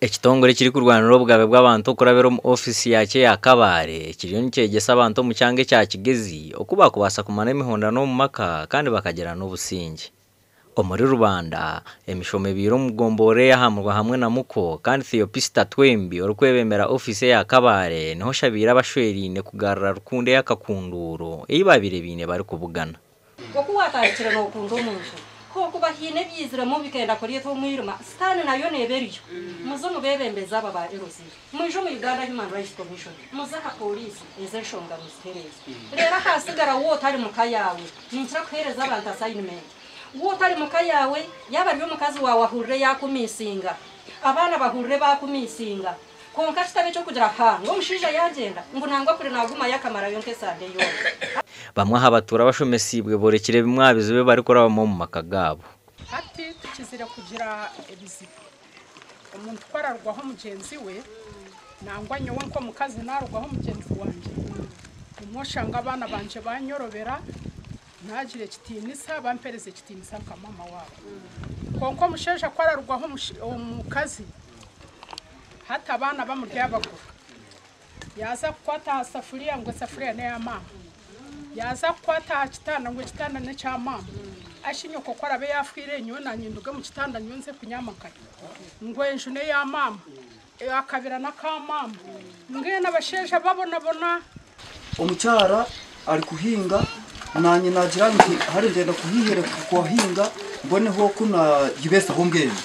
Ekitongore ekirikurwanirira obugabe bw'abantu okurabira omu ofiisi yakyo eya Kabale kiriyo nikyegyesa abantu omu kyanga ekya Kigezi oku bakubaasa kumara emihondano omu maka kandi bakagira n'obusingye. Omuri Rubanda, emishomo ebaire omu gomborora eya Murwa hamwe na Muko kandi Theopista Twembi orikwebembera ofiisi eya Kabale niho oshabiire abashweraine kugarura rukundo ey'akakunduuro ei baabaire baine barikubugana. Oku waatandikire nookunda omuntu, ku okuba haine ebyaiziremu bikenda kureeta omwirima, sitaane nayo neeba eriyo. Muze omu beebembezi aba ba LC, mwije omu Uganda Human Rights Commission, muze aha pooriisi, ezo enshonga muzitereeze. Reero ahasigara waaba otari muka yaawe, ninkira kuheereza abantu assignment. Waaba otari muka yaawe, yaaba ari omukazi waawe ahurire yaakumiisinga, abaana bahurire baakumiisinga. Kwonka kitaba eky'okugira ha ngu omushaija yaagyenda, ngu nangwa kuri naagumayo akamarayo nk'esande yoona. Bamwe aha batuura abashomesiibwe boorekire bimwe aha bizibu ebi barikurabamu omu maka gaabo. Hati tukizire kugira ebizibu. Omuntu ku ararugwaho mugyenzi we, nangwa nyowe nk'omukazi naarugaho mugyenzi wangye, obumwe oshanga abaana bangye banyorobera, naagira ekitiinisa, bampereza ekitiinisa nka maama waabo. Kwonka omushaija ku ararugwaho omukazi, hati abaana bamuri abaguru. Yaaza kukwata aha safuriya ngu esafuriya n'eya maama. Yaaza kukwata aha kitanda ngu ekitanda n'ekya maama. Ashi nyoko ku araabe yaafiire nyowe naanye nduge omu kitanda nyowe nze kunyaama nkahi? Ngu enju n'eya maama, akabira n'aka maama. Mbwenu abashaija babonabona. Omukyara arikuhinga nanye nagira nti hare ndenda kuhiihira kuhahinga mboneho oku nagibeesaho mbwenu.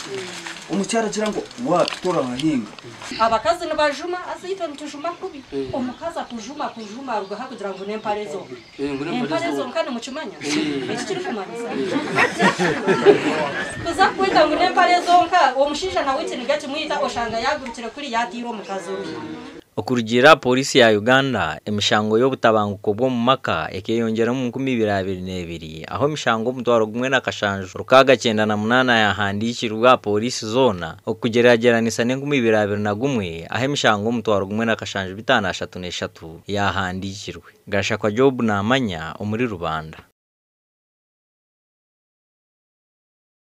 Omukyara agira ngu wapi torahahinga. Abakazi nibajuma haza itwe nitujuma kubi. Omukazi akujuma akujuma arugaho akugira ngu n'empare zonka. Empare zonka nimukimanya eki kirikumanyisa? Kuza kukweta ngu n'empare zonka omushaija nawe ekiniga kimwita oshanga yaagurukire kuri yaataire omukazi oruhi. Okurugiirira aha Pooriisi ya Uganda, emishango y'obutabanguko bw'omu maka ekeyongyera omu 2022 ahu emishango 17,698 yahandiikirwe aha pooriisi zoona okugyeragyeranisa n'e2021 ahu emishango 17,533 yahandiikirwe. Gashakwa Job Namanya omuri Rubanda.